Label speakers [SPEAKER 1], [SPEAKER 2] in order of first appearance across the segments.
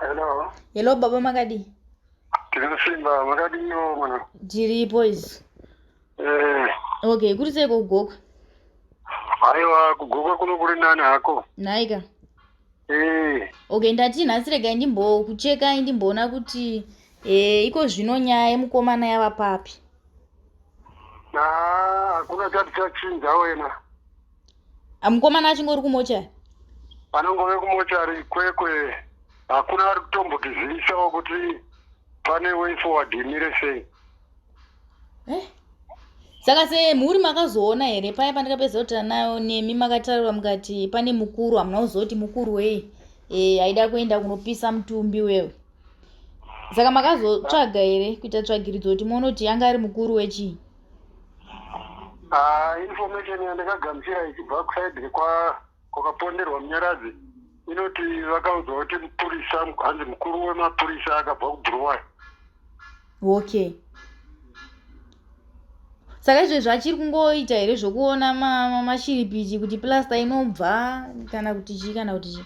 [SPEAKER 1] Hello.
[SPEAKER 2] Hello baba makadii?
[SPEAKER 1] Tiri kusimba makadiiwo mwana?
[SPEAKER 2] Tiripo isu.
[SPEAKER 1] Eh.
[SPEAKER 2] Okay, kuri sei kugokwa?
[SPEAKER 1] Aiwa kugokwa kuno kuri nani hako.
[SPEAKER 2] Nhaika.
[SPEAKER 1] Eh.
[SPEAKER 2] Okay, ndati nhasi regai ndimbokuchekai ndimboona kuti eh iko zvino nyaya yemukomana yava papi.
[SPEAKER 1] Ah, hakuna chati chachinja wena.
[SPEAKER 2] Ah, mukomana achingori kumochari?
[SPEAKER 1] Anongove kumochari kwekwe hakuna ari kutombotizivisawo kuti pane way forward imire sei.
[SPEAKER 2] Eh? Saka semhuri makazoona here paya pandakapedza kutaura nayo nemi makataura mukati pane mukuru hamuna kuzoti mukuru wei e, aida kuenda kunopisa mutumbi wewe saka makazotsvaga here kuita tsvagiridzo kuti muone kuti anga ari mukuru wechii?
[SPEAKER 1] Ah, information yandakagamuchira ichibva kuside kwa kwakaponderwa Munyaradzi inoti vakaudzwa kuti mupurisa hanzi mukuru wemapurisa akabva kuBhuruwayo.
[SPEAKER 2] Okay. Saka izvezvi achiri kungoita here zvokuona mashiripiti kuti plaster inobva kana kuti chii kana kuti chii?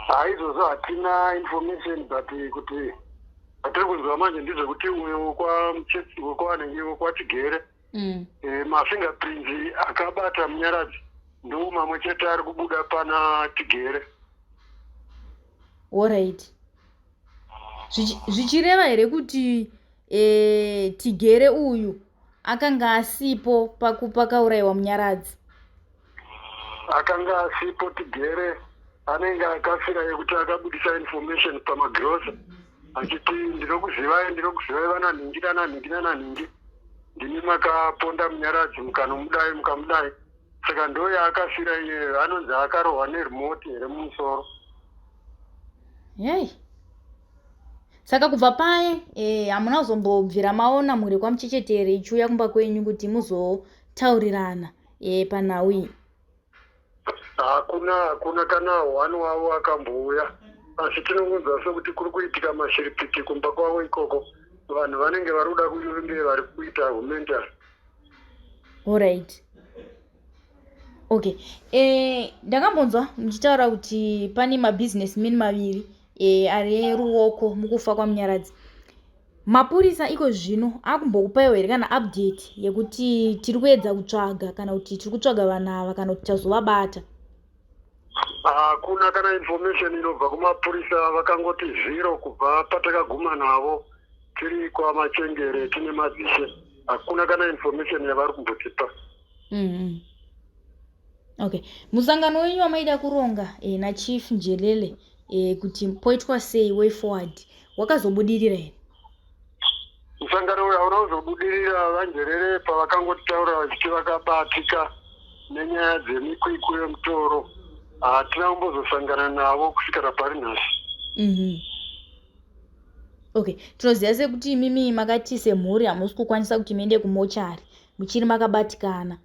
[SPEAKER 1] Haizvozvo hatina information but kuti Zvatiri kunzwa manje ndezvekuti uyo wekwanenge wekwaTigere mm. e, mafingerprints akabata Munyaradzi ndo mamwe chete ari kubuda pana Tigere.
[SPEAKER 2] Alright. Zvichireva here kuti e, Tigere uyu akanga asipo pakaurayiwa Munyaradzi?
[SPEAKER 1] Akanga asipo Tigere anenge akafira yekuti akabudisa information pamagirosa achiti ndinokuzivai ndinokuzivai vana nhingi nana nhingi nana nhingi ndimi makaponda Munyaradzi mukanomudai mukamudai saka ndo yaakafira iyeyo anonzi akarohwa neremote here mumusoro.
[SPEAKER 2] Yei saka kubva paye eh, hamuna kuzombobvira maona mhuri kwaMuchechetere ichiuya kumba kwenyu kuti muzotaurirana eh, panhau iyi?
[SPEAKER 1] Hakuna, hakuna kana one wavo akambouya, asi tinongonzwa sekuti kuri kuitika mashiripiti kumba kwavo ikoko. Vanhu vanenge vari kuda kunge vari kuita humental.
[SPEAKER 2] Alright. Okay. Eh, ndakambonzwa muchitaura kuti pane mabusinessmen maviri eh, ari ruoko mukufa kwaMunyaradzi. Mapurisa iko zvino akumbokupaiwo here kana update yekuti tiri kuedza kutsvaga kana kuti tiri kutsvaga vanhu ava kana kuti tazovabata?
[SPEAKER 1] Hakuna kana information inobva kumapurisa, vakangoti zero kubva patakaguma navo tiri kwaMachengere tine madzishe. Hakuna kana information yavari kumbotipa.
[SPEAKER 2] Okay, musangano wenyu wamaida kuronga eh, naChief Njelele eh, kuti poitwa sei way forward wakazobudirira here?
[SPEAKER 1] Musangano uyu hauna kuzobudirira VaNjelele pavakangotitaura vachiti vakabatika nenyaya dzemikwikwi yemutoro. Hatina kumbozosangana navo kusvikira pari nhasi.
[SPEAKER 2] Okay, tinoziva sekuti imimi makati semhuri hamusi kukwanisa kuti muende kumochari muchiri makabatikana.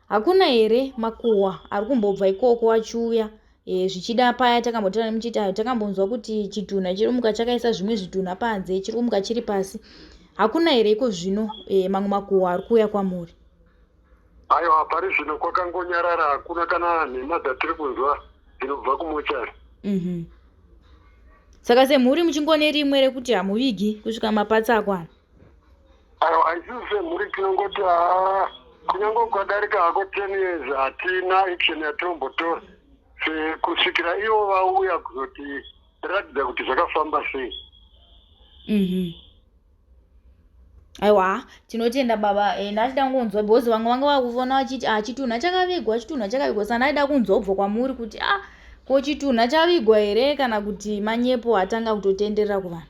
[SPEAKER 2] Hakuna here makuhwa ari kumbobva ikoko achiuya e, zvichida paya takambotaura nemuchiti ayo takambonzwa kuti chitunha chiri kumuka chakaisa zvimwe zvitunha panze chiri kumuka chiri pasi hakuna here iko zvino e, mamwe makuhwa ari kuuya kwamuri?
[SPEAKER 1] Aiwa, pari zvino kwakangonyarara, hakuna kana nhema dzatiri kunzwa dzinobva kumochari.
[SPEAKER 2] Saka semhuri muchingone rimwe rekuti hamuvigi kusvika mapatsa akwana?
[SPEAKER 1] Aiwa, isusu semhuri tinongoti haa kunyange ukadarika hako 10 years hatina action yatinombotora kusvikira ivo vauya kuzotiratidza kuti zvakafamba sei.
[SPEAKER 2] Aiwa, tinotenda baba. E, ndachida kungonzwa because vamwe vanga vakuvona vachiti ah, chitunha chakavigwa, chitunha chakavigwa. Saka ndaida kunzwa kubva kwamuri kuti ah, ko chitunha chavigwa here kana kuti manyepo atanga kutotenderera kuvanhu?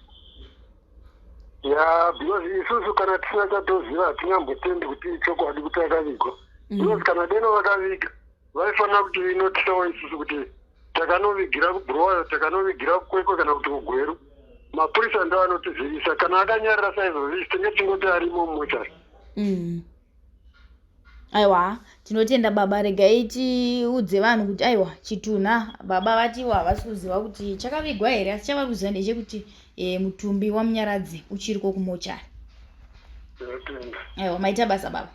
[SPEAKER 1] Ya, because isusu kana tisina chatoziva hatingambotendi kuti ichokwadi kuti akavigwa. Because kana deno vakaviga vaifanira kuti inotisawo isusu kuti takanovigira kuBhuruwayo, takanovigira kuKwekwe kana kuti kuGweru. Mapurisa ndo anotizivisa. Kana akanyarara saizvozvi tinge tingoti arimo mumochari.
[SPEAKER 2] Aiwa, tinotenda baba. Regai tiudze vanhu kuti aiwa chitunha baba vatiwo havasi kuziva kuti chakavigwa here, asi chavari kuziva ndechekuti e, mutumbi waMunyaradzi uchiriko kumochari.
[SPEAKER 1] Tinotenda.
[SPEAKER 2] Aiwa, maita basa baba.